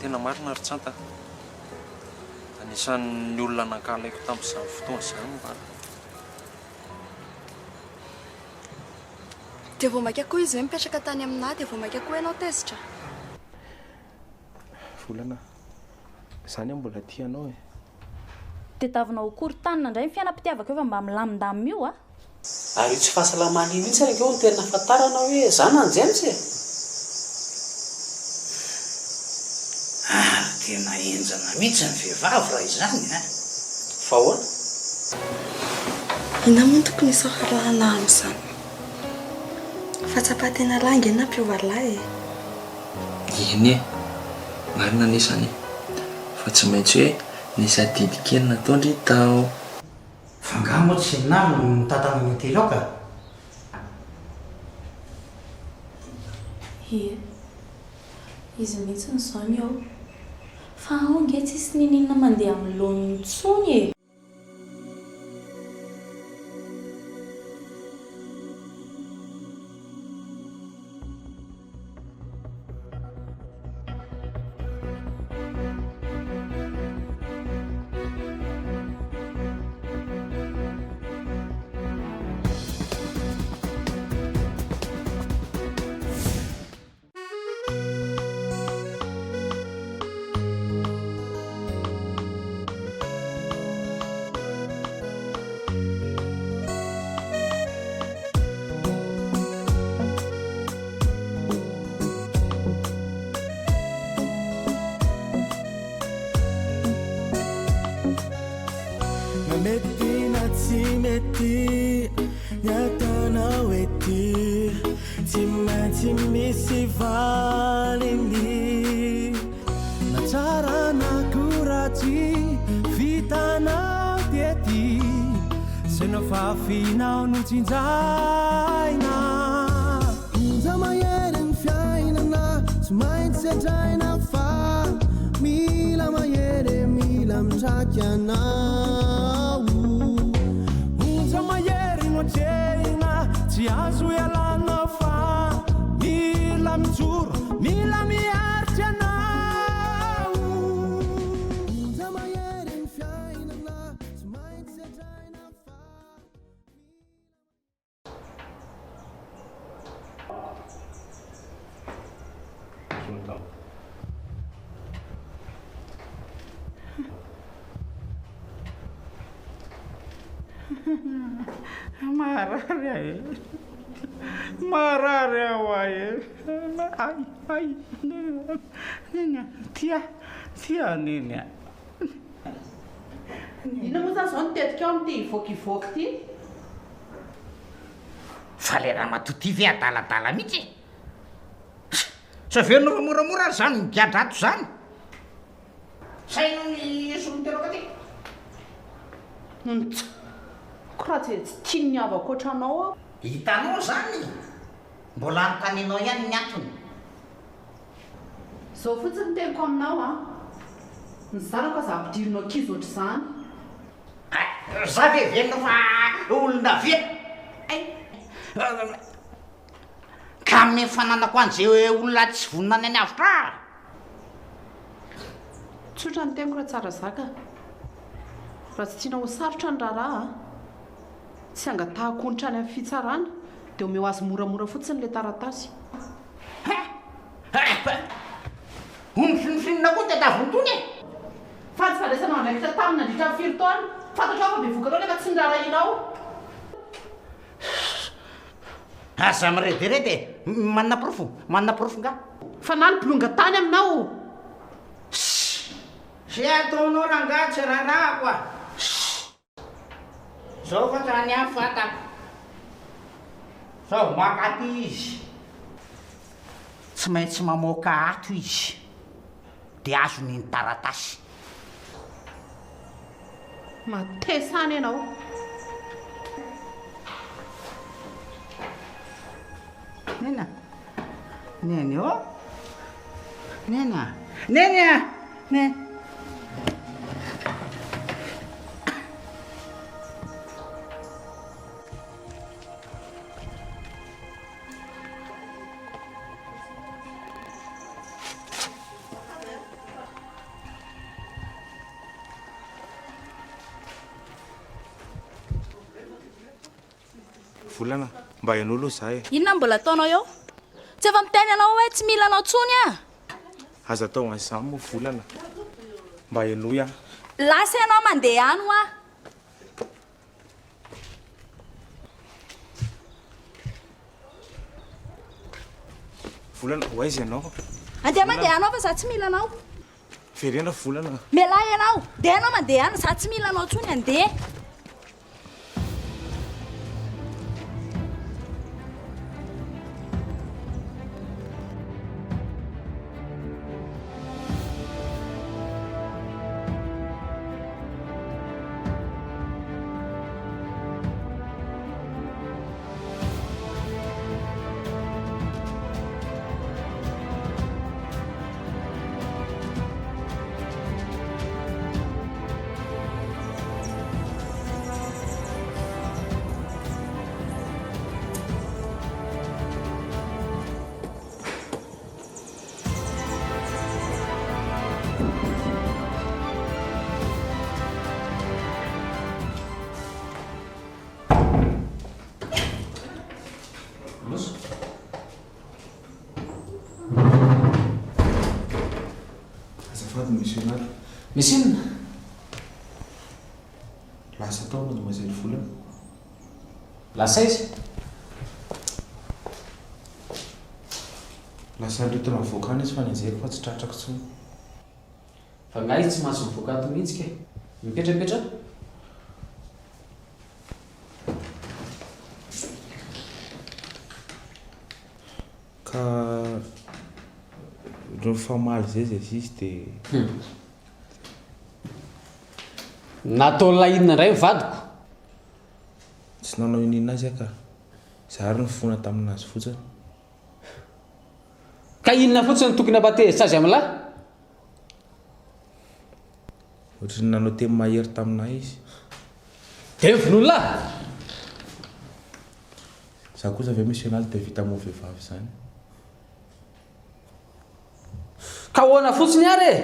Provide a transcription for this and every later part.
Tena marina ry Tsanta a! Anisan'ny olona nankahalaiko tamin'izany fotoana izany Mbala. Dia vao mainka koa izy hoe mipetraka tany aminà dia vao mainka koa ianao tezitra? Volana, Za anie mbola tia anao e! Tedavina ho korontanina indray ny fiainam-pitiavako efa mba milamindamina io a! Ary io tsy fahasalamana io mihitsy ange no tena ahafantarana hoe zanany James e! Ary tena henjana mihitsy ny vehivavy raha izany an! Fa ahoana? Inona moa no tokony hisaorana amin'izany? Fahatsapan-tena lahy ange no nampiova lahy e! Eny e! Marina anie izany e! Fa tsy maintsy hoe nisy adidy kely nataon-dry tao. Fa angaha moa tsy Nary no mitantana ny hotely ao ka? Ie. Izy mihitsy izao ny ao. Fa ao ange tsisy niniana mandeha amin'ny laoniny intsony e! Na mety na tsy mety ny ataonao ety Tsy maintsy misy valiny Na tsara na koa ratsy vitanao tety Zay nofafinao no tsinjaina Onja mahery ny fiainana tsy maintsy sedraina Fa mila mahery e, mila mitraky anao Onja mahery no atrehina tsy azo ialana Fa mila mijoro, mila miaritra anao Onja mahery ny fiainana tsy maintsy sedraina Fa Marary aho e! Marary aho ahy e! Ay, ay, Neny a, tia, tia Neny a! Inona moa izany izao ny tetikao amin'ity hivoaka hivoaka ity? Fa le ramatoa ty ve adaladala mihitsy e? Tsy averinao fa moramora ary zany migadra ato zany. Saino ny solontenako aty. Ntsy! Ko raha tsy dia tsy tian'ny havako ohatranao aho. Hitanao zany? Mbola anontanianao ihany ny antony. Zao fotsiny ny teniko aminao an! Ny zanako aza ampidirinao ankizy ohatr'izany. Hay! Za ve heverina fa olona very? Hay! Ka hanome ny fananako an'izay olona tsy vonona ny hanavotra ahy? Tsotra ny teniko Ratsara zaka. Raha tsy tianao ho sarotra ny raharaha an! Tsy angatahako onitra any amin'ny fitsarana dia omeo azy moramora fotsiny ilay taratasy. Onitra koa ny tadiavin'itony e! Fa tsy fandraisanao andraikitra taminy nandritra ny firy taona? Fantatrao fa bevohoka anao nefa tsy niraharahianao. Aza mirediredy e! Manana porofo? Manana porofo nga? Fa na ny bolonga tany aminao. Ssss! Ze ataonao rangaha tsy raharahako a! Ssss! Zao fa tany ihany fantako. Zao maka aty izy. Tsy maintsy mamoaka ato izy. Dia azony ny taratasy. Matesa any ianao. Neny a! Neny ô! Neny a! Neny a! Neny! Volana, mba henoy aloha za e. Inona no mbola ataonao eo? Tsy efa miteny anao hoe tsy mila anao intsony aho. Aza atao an'izany moa Volana. Mba henoy aho. Lasa ianao mandeha any hoa. Volana, ho aiza ianao? Andeha mandeha any hoa fa za tsy mila anao. Verena Volana. Mialà ianao. Ndeha ianao mandeha any, za tsy mila anao intsony, andeha. Azafady Monsieur Nala. Misy inona? Lasa tao Mademoiselle Volana. Lasa aiza? Lasa nirintona nivoaka any izy fa nenjehiko fa tsy tratrako intsony. Fa angaha izy tsy mahazo mivoaka ato mihitsy kay? Mipetrapetraha. Ka ireo mifamaly izay izay sisa dia. Hum. Nataon'ilay inona indray ny vadiko? Tsy nanao iniana azy aho ka. Za ary nifona tamin'azy fotsiny. Ka inona fotsiny no tokony hampatezitra azy amin'lah? Ohatry ny nanao teny mahery tamin'ahy izy. Dia vonoin'lah? Za kosa ve Monsieur Nal dia vita mauvais vavy izany? Ka ahoana fotsiny ary e?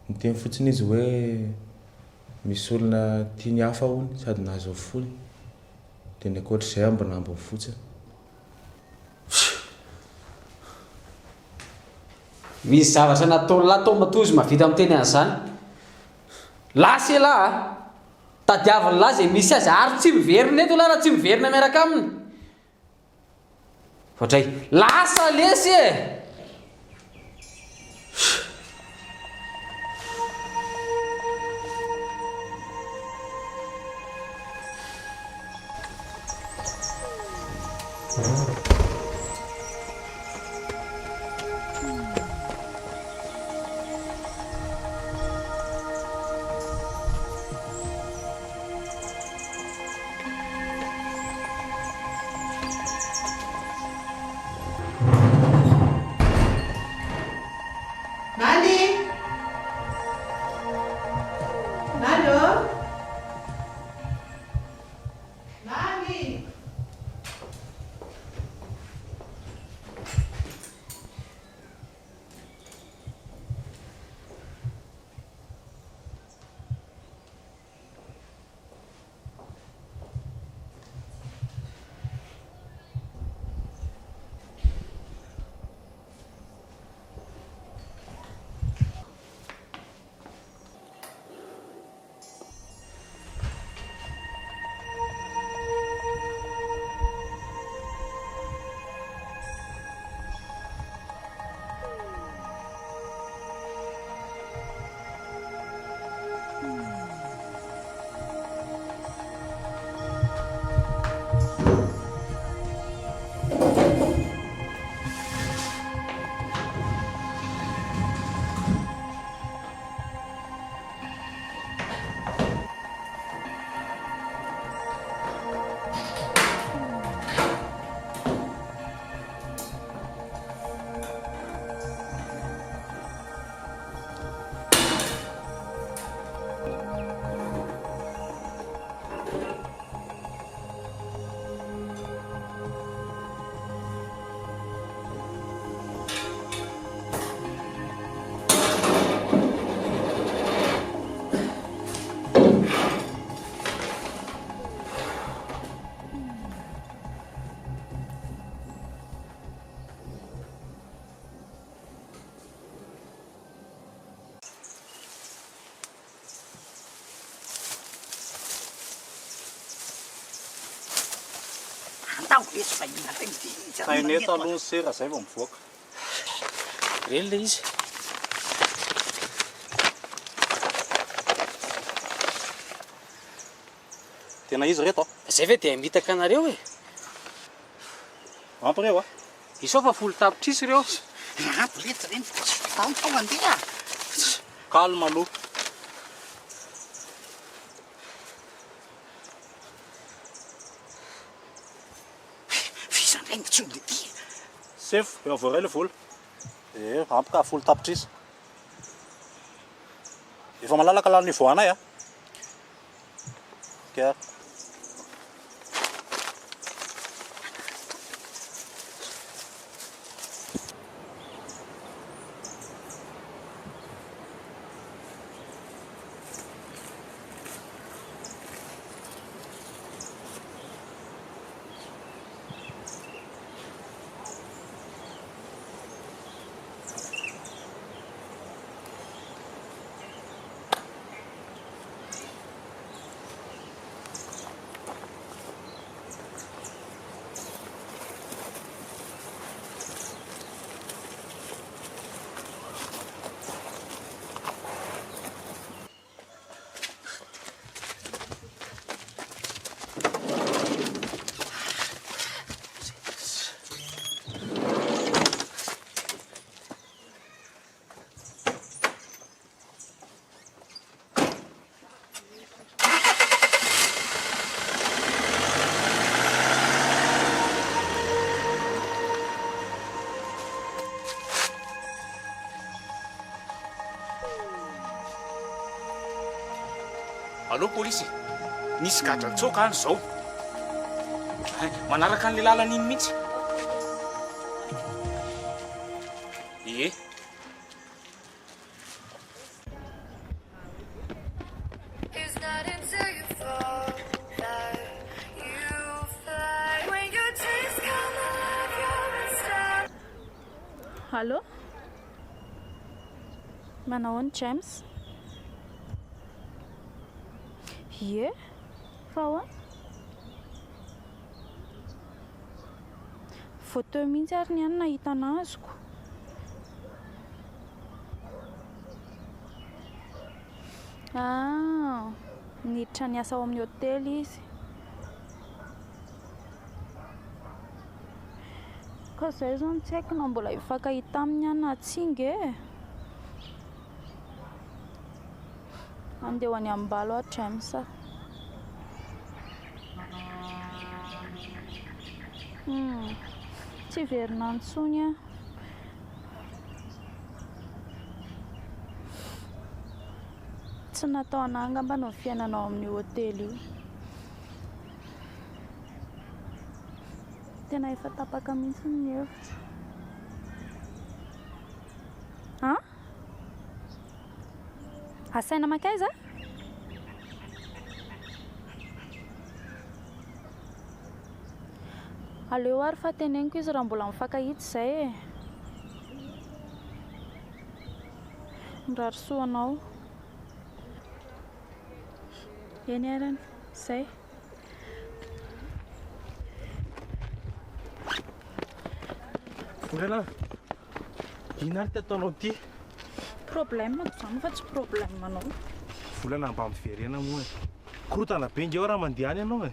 Niteny fotsiny izy hoe misy olona tiany hafa hono sady nahazo ny fony. Dia ny ankoatr'izay ambinambiny fotsiny. Misy zavatra nataon'lah tao matoa izy mahavita miteny an'izany. Lasa elah a! Tadiavin'lah izay misy azy ary tsy miverina eto lah raha tsy miverina miaraka aminy. Ohatray. Lasa lesy e! Andao lesy fa inona indray no dia Saino eto aloha ny sera zay vao mivoaka. Ireny ilay izy. Tena izy reto a. Zay ve dia hamitaka anareo e? Ampy reo a. Isao fa 10 tapitrisa ireo. Ampy letsy ireny fa tsy vitao fa mandeha. Calme aloha. F'iza indray no tsy ho ety? Sefo, eo voaray ilay vola. Eh, ampy ka 10 tapitrisa. Efa malalaka lalana ivoahanay a. Ka. Allo polisy, nisy gadra nitsoaka any izao. Hay, manaraka an'ilay lalana iny mihitsy. Ie. It's not until you fall that you fly. When your dreams come alive, you're unstoppable. Allô? Manao ahoana James? Ie, fa ahoana? Vao teo mihitsy ary ny any nahita anazoko. Ah, niditra niasa ao amin'ny hotely izy. Ka izay izao no tsy haiko na mbola hifankahita aminy aho na tsia nge e. Andeha ho any Ambalo aho James a. Hmm, tsy hiverina any intsony aho. Tsy natao anà angamba ny fiainana ao amin'io hotely io. Tena efa tapaka mihitsy ny hevitro. An? Asaina mankaiza? Aleo ary fa teneniko izy raha mbola mifankahita izay e. Mirary soa anao. Eny arany, izay. Volana, inona ary ty ataonao ty? Problème izany fa tsy problème anao. Volana mba miverena moa e. Korotana be nge ao raha mandeha any ianao e.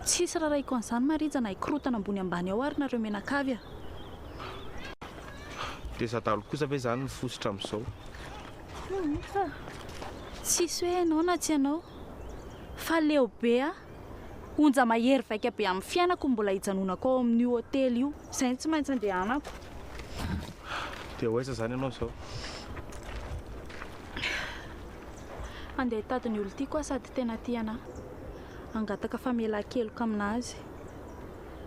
Tsisy rarahiko an'izany Marija na hikorotana ambony ambany ao ary nareo mianakavy a. Dia zadalo kosa ve izany ny fositra amin'izao? Tsisy hoe ianao na tsy ianao. Fa leo be aho. Onja mahery vaika be amin'ny fiainako mbola hijanonako ao amin'io hotely io. Izay no tsy maintsy andehanako. Dia ho aiza izany ianao izao? Handeha hitady ny olon-tiako aho sady tena tia anà. Hangataka famelan-keloka aminazy.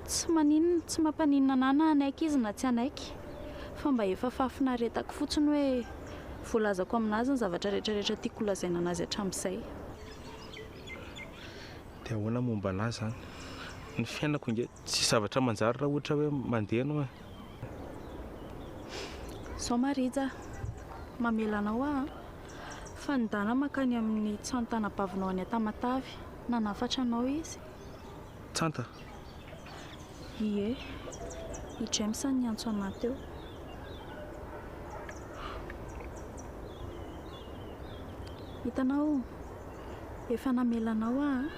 Tsy maninona, tsy mampaninona anà na hanaiky izy na tsy hanaiky. Fa mba efa fahafinaretako fotsiny hoe voalazako aminazy ny zavatra rehetrarehetra tiako holazaina anazy hatramin'izay. Dia ahoana momba anà izany? Ny fiainako ange tsy zavatra manjary raha ohatra hoe mandeha ianao e. Izao Marija a, mamela anao aho an. Fa nidana mankany amin'ny tsantanabavinao any Tamatave. Nanafatra anao izy. Tsanta. Ie, i James no niantso anà teo. Hitanao, efa namela anao aho an,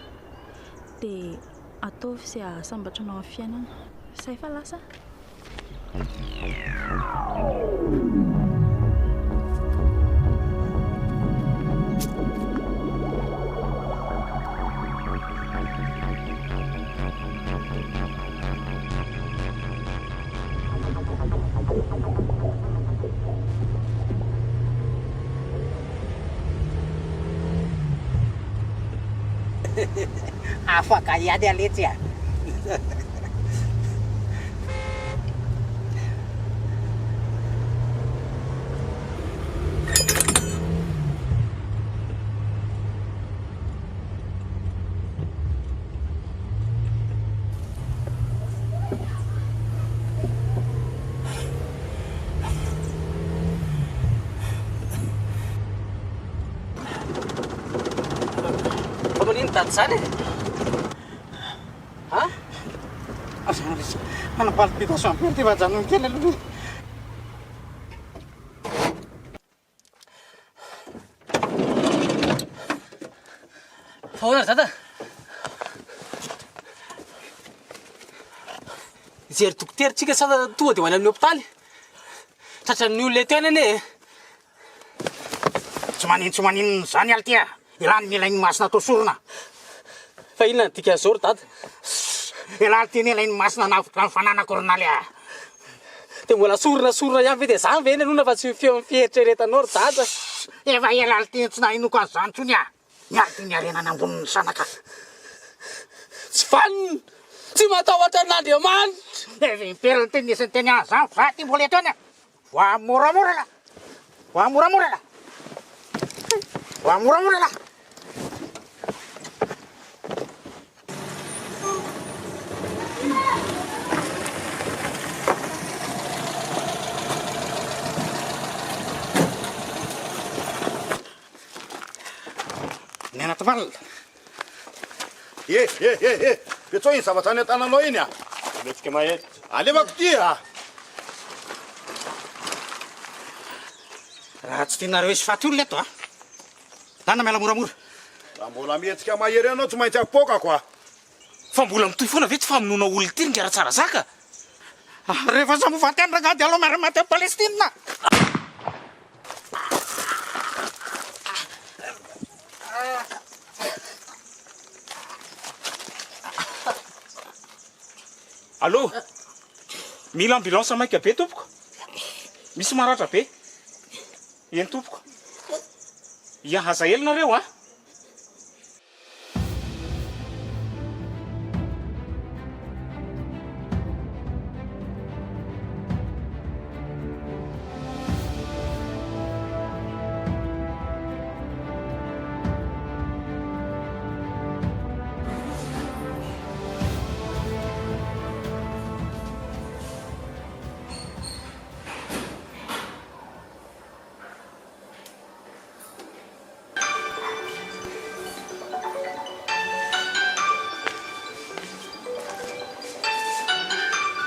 dia ataovy izay hahasambatra anao amin'ny fiainana. Izay fa lasa aho. Afaka ihany aletsy a! Fa manino dada zany e? Ha? Manao palpitation be ty fa ajanony kely aloha. Fa ahoana ry dada? Hijery dokotera tsika sa tonga dia ho any amin'ny hopitaly? Tratran'ny olona eto ihany anie e! Tsy manin tsy maninona izany alty a! Elah ny mila ny masina atao sorona. Fa inona ny dikan'izao ry dada? Elah alty ny ilain'ny masina hanavotra ny fananako ry Naly a! Dia mbola sorona sorona ihany ve dia izany ve ny anona fa tsy ny feon'ny fieritreretanao ry dada? Efa ela alty tsy nahenoako an'izany intsony a! Ny alty ny harena nambonin'ny zanaka. Tsy vanona! Tsy matahotra an'Andriamanitra! Efa impiry ny nisy niteny an'izany fa ty mbola eto ihany a! Voa moramora lah! Voa moramora lah! Voa moramora lah! Ny anaty valina. Eh, eh, eh, eh, Betsoa iny zavatra any an-tananao iny a! Mihetsika mahery. Alevako ity a! Raha tsy tianareo hisy faty olona eto a! Lana miala moramora. Raha mbola mihetsika mahery ianao tsy maintsy apoakako a! Fa mbola mitohy foana ve ty famonoana olona ity ry Ingahy Ratsarazaka? Rehefa samy ho faty any rangahy dia aleo miara-maty any Palestine. Allô? Mila ambulance maika be tompoko. Misy maratra be. Eny tompoko. Ia, aza ela nareo a!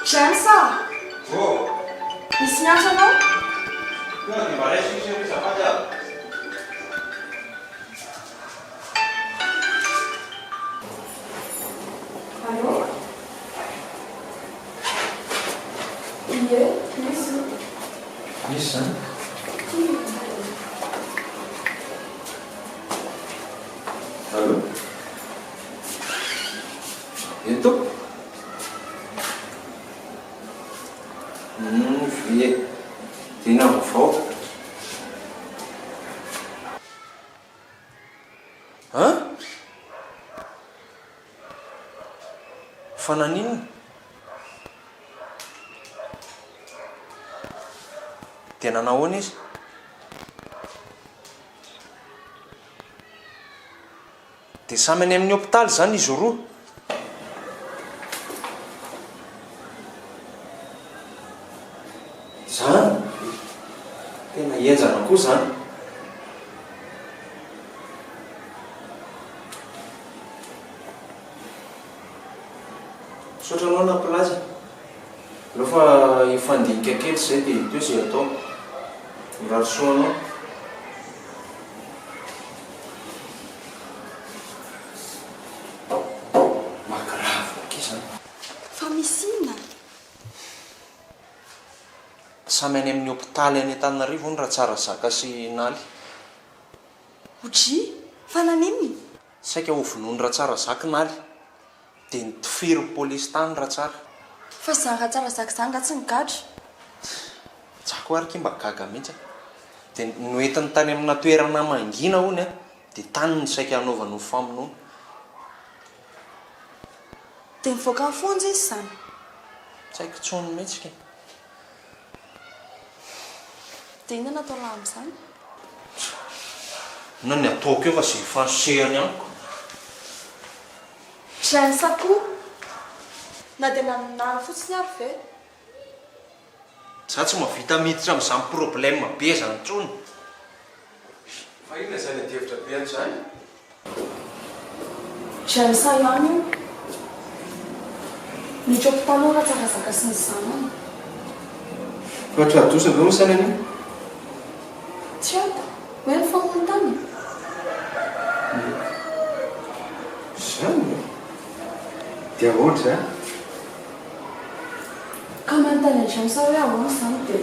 James a! Oh! Misy miantso anao? Tonga dia mba raisiko izy aloha azafady a! Allô? Ie, misy io. Misy izany? Allô? Eny tompoko? Humm, ie. Dia inona vaovao? An? Fa naninona? Dia nanao ahoana izy? Dia samy any amin'ny hopitaly izany izy roa? Izany? Tena henjana koa izany. Misaotra anao nampilaza. Aleo fa hifandinika kely izay dia hita eo izay atao. Mirary soa anao. Magrave akia izany. Fa misy inona? Samy any amin'ny hopitaly any Antananarivo hono Ratsarazaka sy Naly. Odry! Fa naninona? Saika ho vonoin'i Ratsarazaka Naly. Dia notifirin'ny polisy tany Ratsara. Fa izany Ratsarazaka izany nga tsy nigadra? Za koa ary ki mba gaga mihitsy a! Dia noentiny tany amina toerana mangina hono a, dia tany no saika hanaovany ny famonoana. Dia nivoaka ny fonja izy izany? Tsy haiko intsony mihitsy ka. Dia inona no atao lahy amin'izany? Inona ny ataoko eo fa izay ifanosehany amiko. James koa! Na dia nanonala fotsiny ary ve? Za tsy mahavita miditra amin'izany problème be zany intsony. Fa inona izany adihevitra be ato izany? James ihany io. Niditra hopitaly ao Ratsarazaka sy ny zanany. Fa tra-doza ve hono saina anio? Tsy haiko. Hoe nifamono tany? Izany e? Dia ahoana izany? Ka manontany an'i James aho hoe ahoana izany dia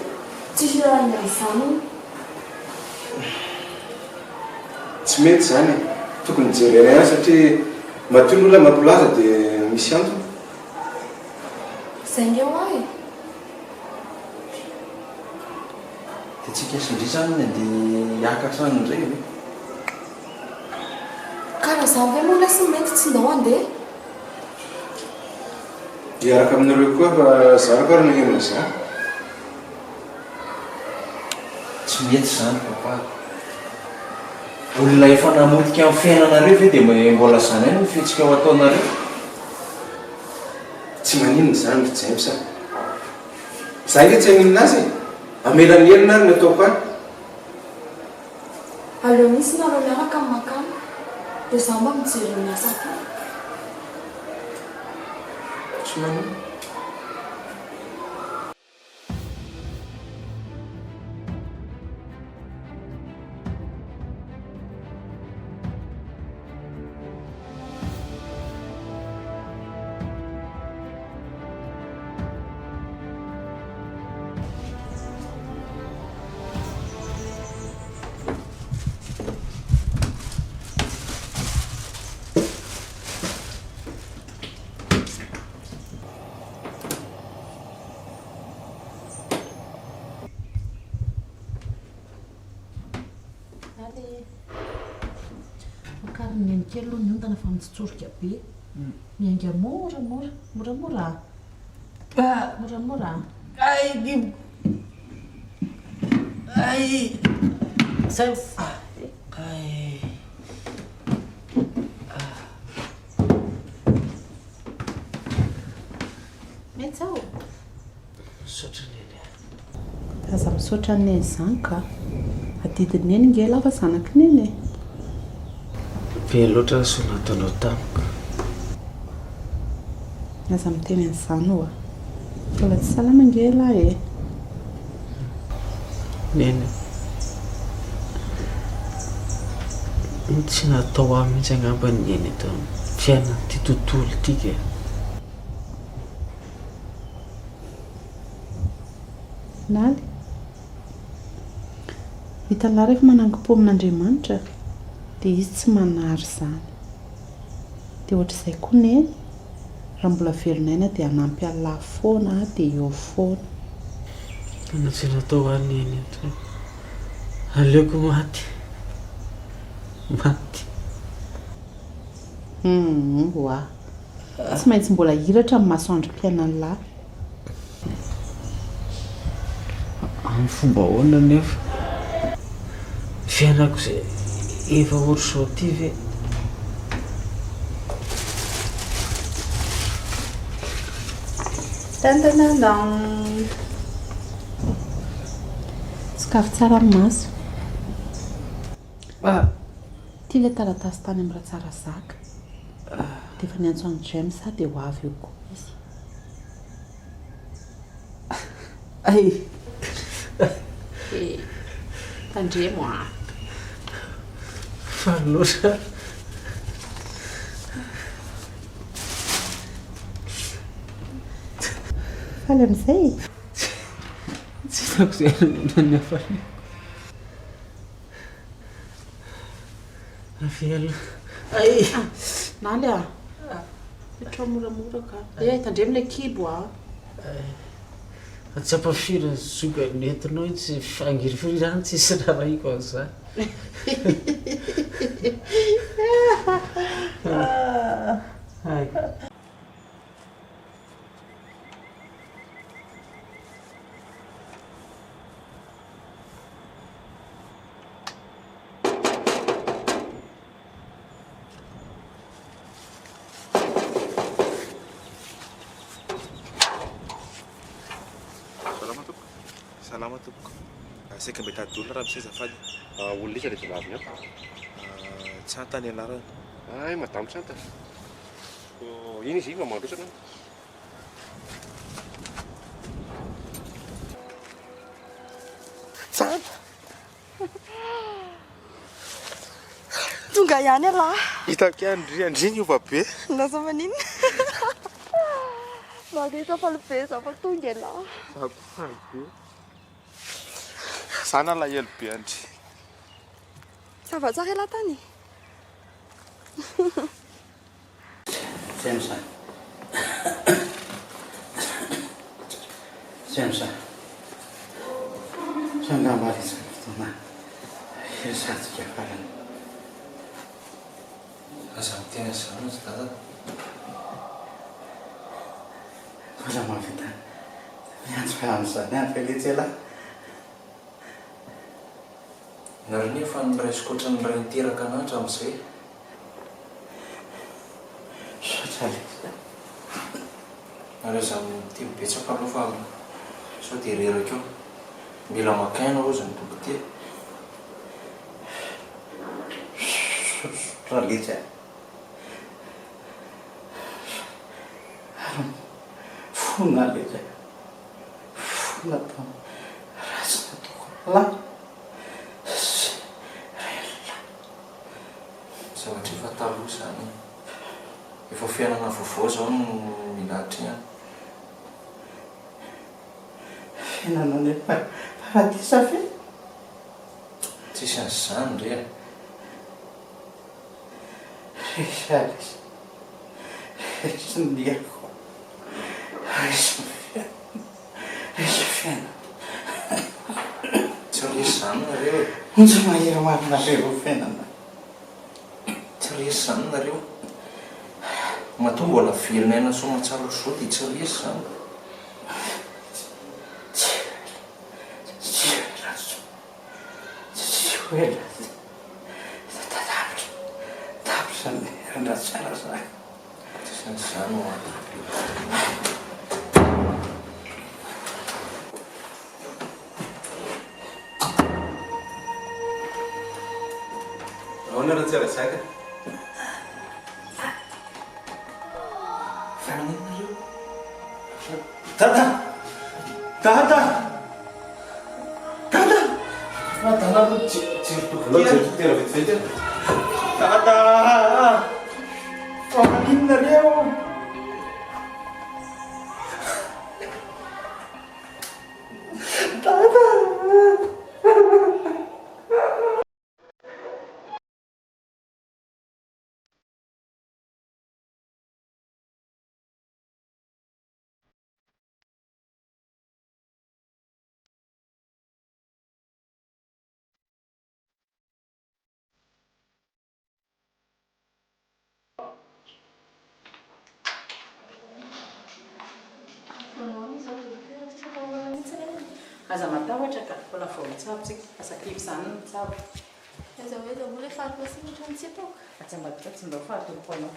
tsisy iraharahiana an'izany hono. Tsy mety izany e! Tokony jerena ihany satria matoa ny olona mampilaza dia misy antony. Izay nge hoa e! Dia tsika sy ndry zany ny andeha hiakatra any indray ve? Ka raha izany ve moa lesy mety tsy ndao andeha? Hiaraka aminareo koa fa zarako ary naheno an'izany. Tsy mety izany papa. Olona efa namotika ny fiainanareo ve dia mbola izany ihany no fihetsika ho ataonareo? Tsy maninona izany ry James a! Za ange tsy haninona azy e! Hamela ny helony ary ny ataoko ahy. Aleo mihitsy nareo miaraka no mankany dia za mba mijery ny asa aty. Tsy maninona. Allez. Vokarin'i Neny kely aloha ny ondana fa mitsotsorika be. Miainga moramora, moramora a. Moramora a. Ay, kiboko. Ay. Zay. Ay. Mety zao? Misaotra Neny a. Aza misaotra an'i Neny izany ka. Adidin'i Neny nge lava zanak'i Neny e. Be loatra ny soa nataonao tamiko. Aza miteny an'izany oa. Mbola tsy salama nge elah e. Neny a. Tsy natao ahy mihitsy angamba ny hiaina eto amin'ny fiainan'ity tontolo ity ka. Naly. Hitan'lah rehefa manangom-po amin'Andriamanitra dia izy tsy manary izany. Dia ohatr'izay koa Neny, raha mbola velon'aina dia hanampy an'lah foana aho dia eo foana. Tena tsy natao ho an'i Neny intsony. Aleoko maty. Maty. Humm oa. Tsy maintsy mbola hiratra ny masoandrom-piainan'lah. Amin'ny fomba ahoana anefa? Ny fiainako izay efa ohatr'izao ity ve? Tantanandan. Sokafy tsara ny maso. Ity ilay taratasy tany amin'i Ratsarazaka. Dia efa niantso an'i James aho dia ho avy eo koa izy. Ay! Eh, tandremo ah. Faly loatra. Faly amin'izay e? Tsy hitako izay hanonona ny hafaliako. Avia aloha. Ay! Ah, Naly ah. Petraho moramora ka. Eh, tandremo ilay kibo ah. Fa tsy ampafiry ny zoga nentinao iny tsy fangirifiry izany tsisy rarahiko an'izany. Hay. Salama tompoko. Salama tompoko. Saika mba hitady olona ramose azafady. Olona iza ilay vehivavy ato? Tsanta ny anarany. Hay madame Tsanta. Iny izy iny mba mandroso anao. Tsanta. Tonga ihany ialahy. Hitako ihany ndry, ndry niova be. Lasa maninona? Mahita faly be za fa tonga ialahy. Za koa faly be. Za nalahelo be andry. Ça va tsara ialahy tany? James a. James a. Sao angamba ary izany fotoana hiresahantsika farany. Aza miteny an'izany ry dada. Mbola mahavita miantso ahy amin'izany ihany ve letsy ialahy? Nareo anie efa noraisiko ohatran'ny ray niteraka anah hatramin'izay e. Misaotra Alex a. Nareo aza miteny betsaka aloha fa sao dia reraka eo. Mila maka aina hozy ny dokotera. Misaotra Alex a. Ary mifona Alex a. Mifona tamin'ny ratsy nataoko lahy sy renilahy. Zavatra efa taloha izany e. Efa fiainana vaovao izao no mila atrehana. Fiainana any paradisa ve? Tsisy an'izany re a. Resy aho resy. Resy ny heriko. Resy ny fiainana. Resy ny fiainana. Tsy resy izany nareo e. Monja mahery marina be io fiainana. Tsy resy izany nareo. Matoa mbola velona aina soamantsara ohatr'izao dia tsy resy izany. Tsy tsy ela tsy ho ela tapitra tapitra ny herindratsara zany. Tsisy an'izany hoa. Ahoana Ratsiarazaka? Fa maninona nareo? Dada! Dada! Dada! Dada aloha jery dokotera. Aleo jery dokotera vetivety e. Dada! Fa maninona reo? Dada! Aza matahotra ka, mbola vao mitsabo tsika, aza kivy izany ny mitsabo. Aiza ho aiza moa ilay pharmacie ohatran'ny tsy hitako? Atsy ambadika atsy ndao fa atoroko anao.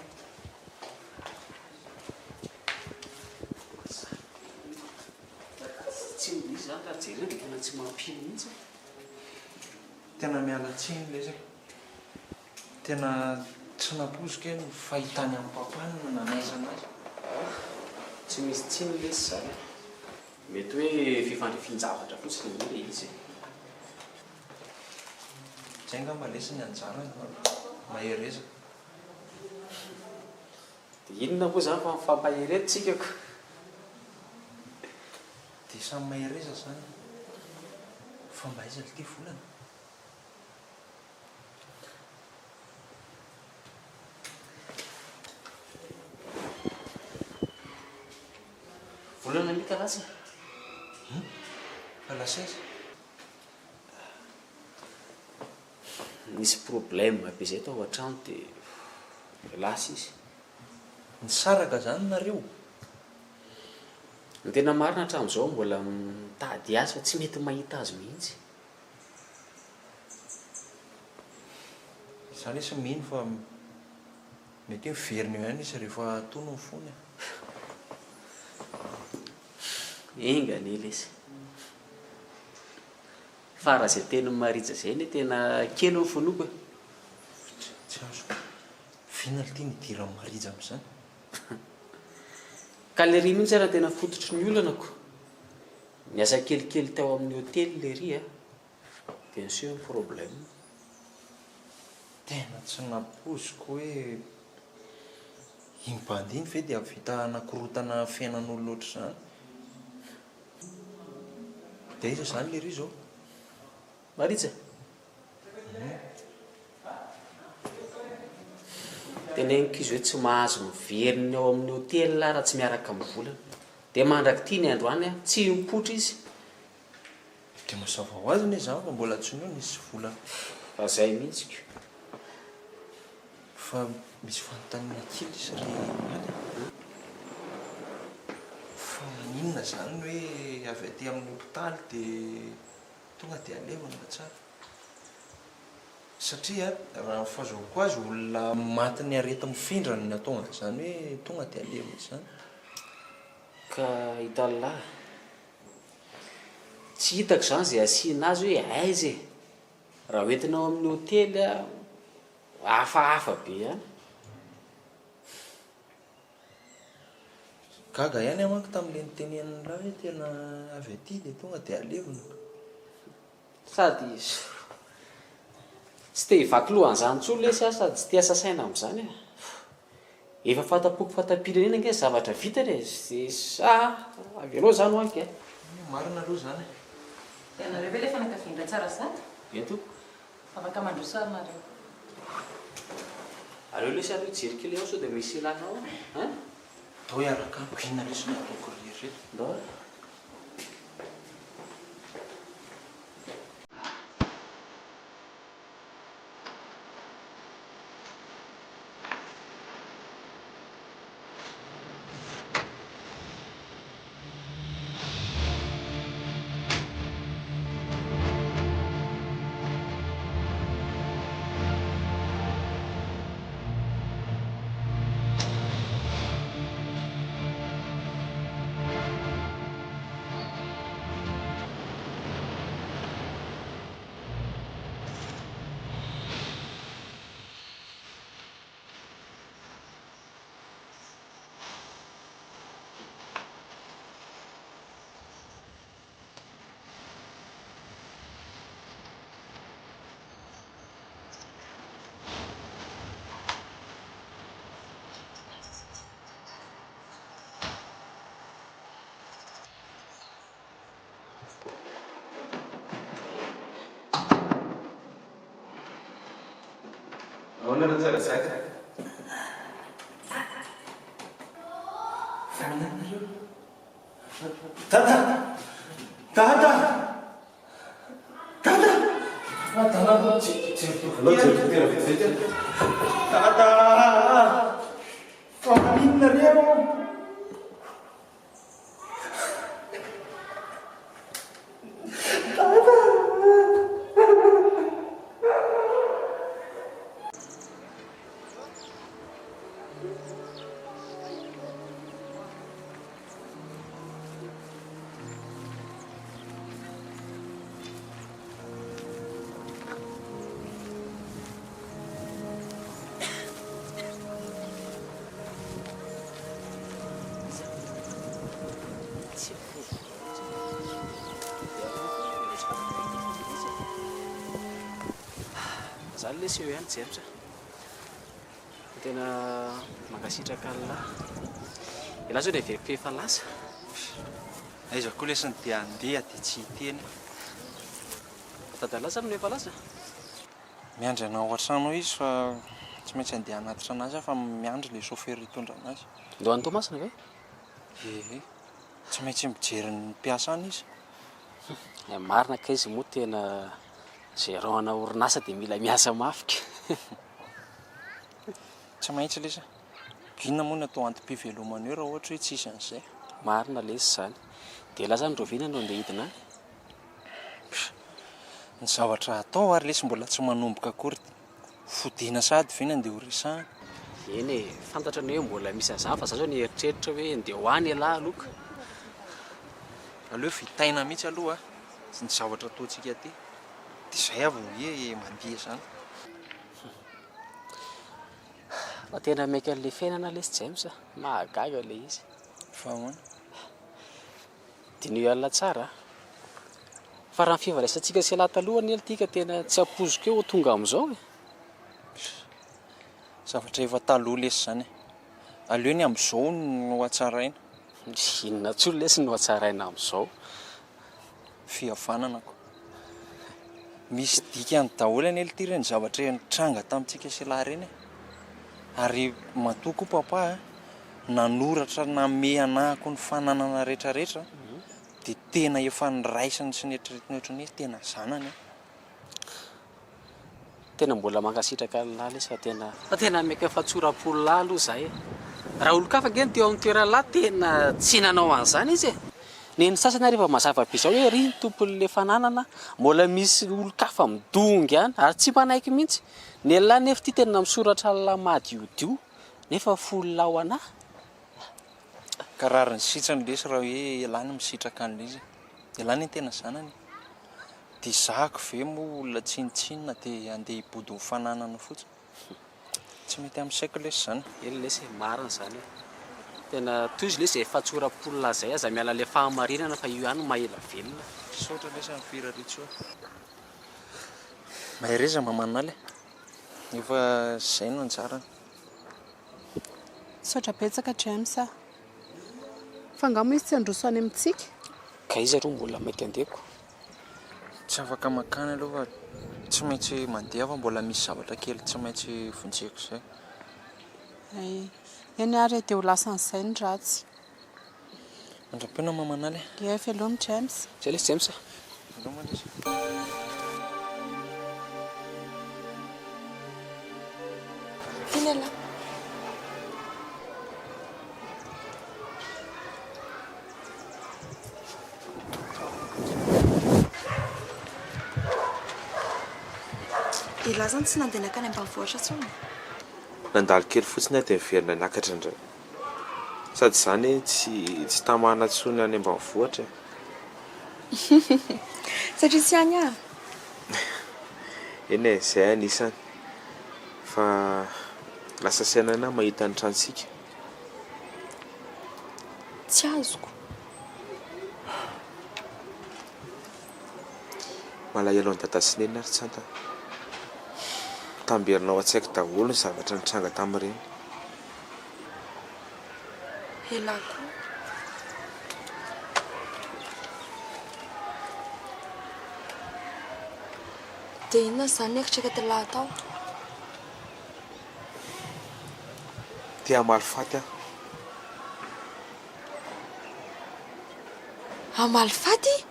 Tsy izy izany raha jerena dia tena tsy mampino mihitsy e. Tena miala tsiny lesy e. Tena tsy nampoiziko hoe ny fahitany an'i Papa no nanaizana azy. Tsy misy tsiny lesy izany e. Mety hoe fifandrifian-javatra fotsiny anie ilay izy e. Zay angamba lesy ny anjarany fa mahereza. Dia inona moa izany fa mifampahery eto tsika ko. Dia samy mahereza izany. Fa mba aiza lty volana? Volana mita lasa e. Hum? Fa lasa aiza? Nisy problème be zay tao an-trano dia lasa izy. Nisaraka zany nareo? Ny tena marina hatramin'izao mbola mitady azy fa tsy mety mahita azy mihitsy. Za lesy mino fa mety hoe miverina eo ihany izy rehefa tony ny fony e. Enga anie lesy. Fa raha izay tenin'i Marija izay anie tena kely ny finoako e. Tsy azoko. Vina lty ny idiran'i Marija amin'izany? Ka lery mihitsy ara tena fototry ny olana ko. Niasa kelikely tao amin'ny hotely lery a, dia niseho ny problème. Tena tsy nampoiziko hoe iny bandy iny ve dia hahavita hanakorontana fiainan'olona ohatr'izany. Dia aiza izany lery izao? Marija? Teneniko izy hoe tsy mahazo miverina ao amin'ny hotely lah raha tsy miaraka amin'ny volana. Dia mandrak'ity ny androany an, tsy mipoitra izy. Dia mazava ho azy anie izany fa mbola tsy neo nisy vola. Fa zay mihitsy ko. Fa misy fanontaniana kely izy ry Mialy a. Fa maninona izany hoe avy aty amin'ny hopitaly dia tonga dia alevina fa tsara? Satria raha ny fahazoako azy olona matin'ny areti-mifindra no nahatonga an'izany hoe tonga dia alevina izany. Ka hitan'lah, tsy hitako izany izay asiana azy hoe aiza e! Raha hoentina ao amin'ny hotely hafahafa be ihany. Gaga ihany aho manko tamin'ilay nitenenin'lah hoe tena avy aty dia tonga dia alevina. Sady tsy te hivaky loha an'izany intsony lesy aho sady tsy te hiasa saina amin'izany e. Efa fanta-poko fanta-pirenena ange ny zavatra vitany e. Dia avelao izany ho anky e. Marina aloha izany e. Ianareo ve ilay fianakaviana Tsarazato? Eny tompoko. Afaka mandroso ary nareo. Aleo lesy aloha hijery kely ao sao dia misy ilana ao an. Ndao hiaraka amiko inona lesy no ataoko ry ireto. Ndao ary. Ahoana Ratsarasaka? Vanona nareo? Dada! Dada! Dada! Dada! Alao jery dokotera vetivety e. Dada! Fa maninona reo? Zany lesy eo ihany James a. Tena mankasitraka an'lah. Elah zao dia heveriko efa lasa. Aiza koa lesy ny dia handeha dia tsy hiteny. Dada lasa no efa lasa? Miandry anao ao an-trano ao izy fa tsy maintsy handeha hanatitra anazy aho fa miandry ilay chauffeur hitondra anazy. Ndeha ho any Toamasina ve? Ee, tsy maintsy mijery ny mpiasa any izy. Ny marina kay izy moa tena gérant ana orinasa dia mila miasa mafy ka. Tsy maintsy lesy a. Inona moa no atao antom-pivelomana eo raha ohatra hoe tsisy an'izay? Marina lesy izany. Dia elah zany rahoviana no andeha hidina any? Ny zavatra atao ary lesy mbola tsy manomboka akory. Fodiana sahady ve ny andeha ho resahana? Eny e, fantatra anie hoe mbola misy an'izany fa za zao nieritreritra hoe ndeha ho any ialahy aloha ka. Aleo vitaina mihitsy aloha ny zavatra ataontsika aty dia izay aho vao hoe mandeha izany. Fa tena maika an'ilay fiainana lesy James a, mahagaga ilay izy. Fa ahoana? Diniho alina tsara a! Fa raha ny fifandraisantsika sy ialahy taloha anie ity ka tena tsy ampoiziko hoe ho tonga amin'izao e! Zavatra efa taloha lesy izany e! Aleo ny amin'izao no hatsaraina. Inona intsony lesy no hatsaraina amin'izao? Fihavanana ko. Misy dikany daholo anie ity ireny zavatra nitranga tamintsika sy ialahy ireny e! Ary matoa koa papa a! nanoratra namehy anahako ny fananana rehetra rehetra dia tena efa niraisiny sy neritreretiny ohatran'ny hoe tena zanany aho. Tena mbola mankasitraka an'lah lesy fa tena fa tena meka fatsoram-po lah aloha zay e. Raha olon-kafa ange no teo amin'ny toeran'lah tena tsy nanao an'izany izy e. Ny an'ny sasany ary efa mazava be zao hoe ry ny tompon'le fananana mbola misy olon-kafa midongy any ary tsy manaiky mihitsy. Ny an'lah nefa ity tena misoratra an'lah madiodio. Nefa folo lahy ho anah? Ka rariny sitrany lesy raha hoe ialahy no misitraka an'ilay izy e. Ialahy anie tena zanany e. Dia zahako ve moa olona tsinontsinona dia handeha hibodo ny fananana fotsiny. Tsy mety amin'ny saiko lesy izany. Eny lesy e, marina izany e. Tena tohizo lesy izay fahatsoram-polona izay, aza miala ilay fahamarinana fa io ihany no maha ela velona. Misaotra lesy amin'ny firariantsoa. Mahereza Mamanala e. Efa zay no anjarany. Misaotra betsaka James a! Fa angaha moa izy tsy handroso any amintsika? Ka iza aloha mbola maika andeha ko? Tsy afaka mankany aloha fa tsy maintsy mandeha aho fa mbola misy zavatra kely tsy maintsy vonjeko izay. Hay. Eny ary e, dia ho lasan'izay ny ratsy. Mandra-pihaona Mamanala e! Ie, veloma James. Zay lesy James a! Veloma lesy. Iny ialahy. Ialahy izany tsy nandeha nankany ambanivohitra intsony? Nandalo kely fotsiny aho dia niverina niakatra indray. Sady izany e, tsy tsy tamana intsony any ambanivohitra e. Satria tsy any aho. Eny e, izay anisany. Fa lasa saina ahy mahita ny tranontsika. Tsy azoko. Malahelo an'i Dada sy Neny aho ry Tsanta. Mitamberina ao an-tsaiko daholo ny zavatra nitranga tamin'ireny. Elah koa. Dia inona izany ny eritreretin'lah atao? Te hamaly faty aho. Hamaly faty?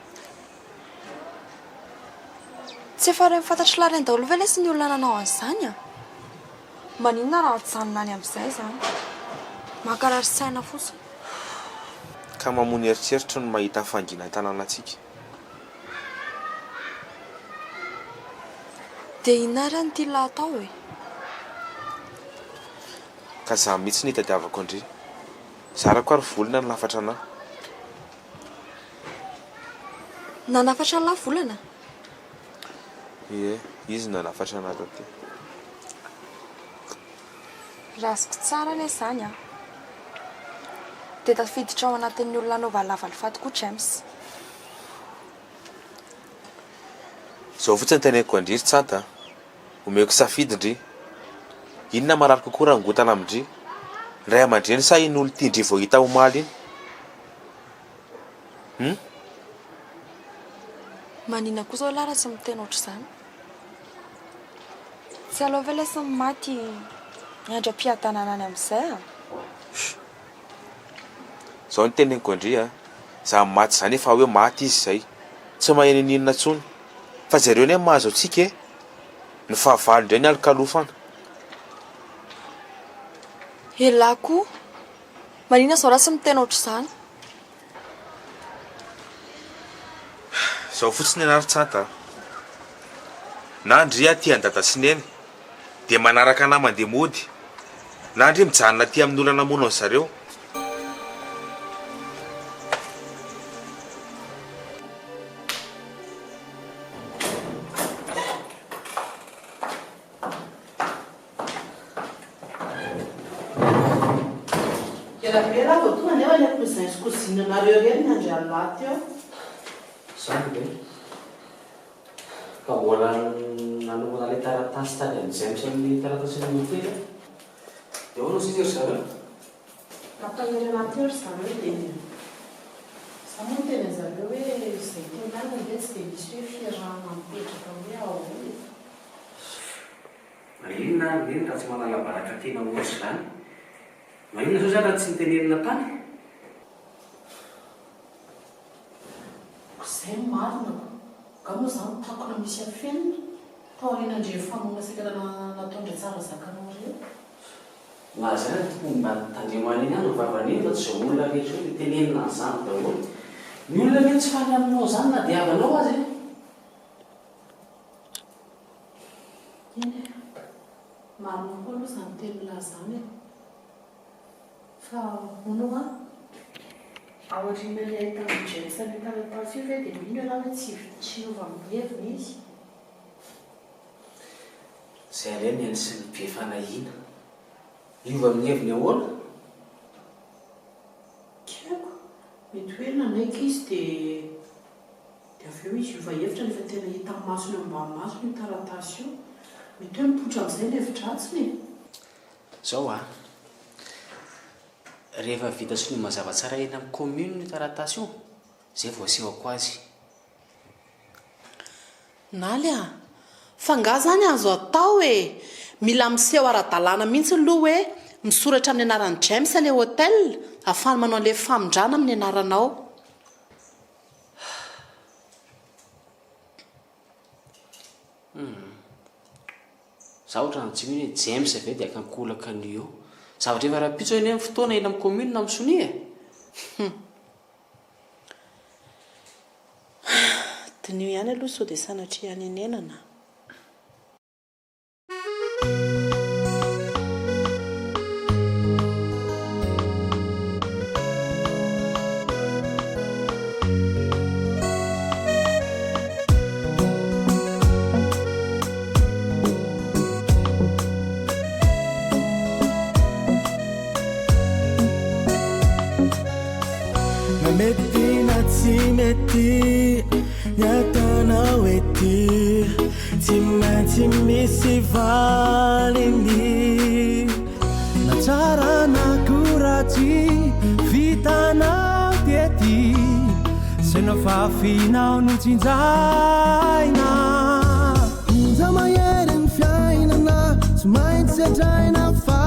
Tsy efa ireny fantatr'lah ireny daholo ve lesy ny olona nanao an'izany a? Maninona raha ajanona any amin'izay izany? Mankarary saina fotsiny. Ka mamono eritreritro ny mahita ny fahanginan-tanànantsika. Dia inona ary no tian'lah atao e? Ka za mihitsy no itadiavako an-dry. Zarako ary volana ny lafatra anah. Nanafatra an'lah volana? Ie, izy no nanafatra anah taty. Raisiko tsara anie izany an! Dia tafiditra ao anatin'ny olona anaovan'lah valifaty koa James. Izao fotsiny teneniko an-dry ry Tsanta a! Omeko safidy ndry. Inona marary kokoa raha ngotana amin-dry? Ny ray aman-dreny sa iny olon-tian-dry vao hita omaly iny? Hum? Manina koa zao lah raha tsy miteny ohatr'izany? Tsy aleo ve lesy ny maty miandry am-piadanana any amin'izay a? Chut! Zao no teneniko an-dry a! Zany maty zany efa hoe maty izy zay. Tsy maheno ininona intsony. Fa jereo anie ny mahazo antsika e! Ny fahavalo indray ny alokalofana. Elah koa! Manina zao raha tsy miteny ohatr'izany? Zao fotsiny ianah ry Tsanta a! Na ndry aty an'i Dada sy Neny dia manaraka anah mandeha mody, na ndry mijanona aty amin'ny olona namono an'zareo. Ela be raha vao tonga nefa ilay cousin sy cousine nareo ireny niandry an'lah teo. Zany ve? Ka mbola nanomana ilay taratasy tany amin'i James amin'ny taratasin'ny hotely aho. Dia ahoana hozy izy ry zareo? Nampahery anah teo ry zareo dia za moa niteny an'zareo hoe izay teo ihany ange tsy dia misy hoe fiarahana mipetraka hoe ahoana e. Maninona ary neny raha tsy manala baraka tena ohatr'izany? Maninona zao zany raha tsy nitenenina tany? Ko zay no marina ko! Nga moa zany takona misy afenina? Taorian'andreny famonoana saika nataon-dRatsarazakanao ireny? Na zany ary tokony mba tandremo any ihany ny vavany iny fa tsy zao olona rehetra zao dia tenenina an'izany daholo. Ny olona anie tsy faly aminao zany na dia havanao aza e! Eny e! Marina koa aloha izany tenin'lah izany e! Fa hono hoa? Aorianan'ny ahitan'i James an'io taratasy io ve dia mino ialahy hoe tsy tsy hiova amin'ny heviny izy? Izay indray ny an'i sy ny be fanahiana. Hiova amin'ny heviny ahoana? Tsy haiko. Mety hoe nanaiky izy dia dia avy eo izy hiova hevitra nefa tena hita amin'ny masony eo ambany masony io taratasy io. Mety hoe mipoitra amin'izay ny hevi-dratsiny e! Zao a! Rehefa vita sonia mazava tsara eny amin'ny commune io taratasy io, zay vao asehoko azy. Naly a! Fa nga zany azo atao e! Mila miseho ara-dalàna mihitsy aloha hoe misoratra amin'ny anaran'i James ilay hotel ahafahany manao an'ilay famindrana amin'ny anaranao. Humm. Za ohatran'ny tsy mino hoe James ve dia akankolaka an'io eo. Zavatra efa rahampitso anie ny fotoana eny amin'ny commune amin'ny sonia e! Humm. Diniho ihany aloha sao dia sanatria hanenenana. Na mety na tsy mety ny ataonao ety Tsy maintsy misy valiny Na tsara na koa ratsy vitanao tety Zay nofafinao no tsinjaina Onja mahery ny fiainana tsy maintsy sedraina fa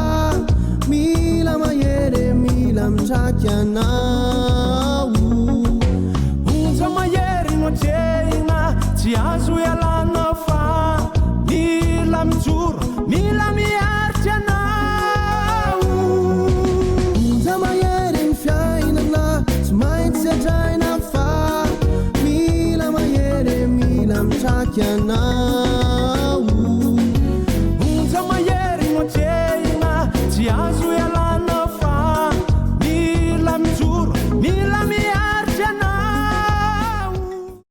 mila mahery e mila mitraky anao Onja mahery no atrehina tsy azo ialana fa mila mijoro mila miaritra anao Onja mahery ny fiainana tsy maintsy sedraina fa mila mahery e mila mitraky anao.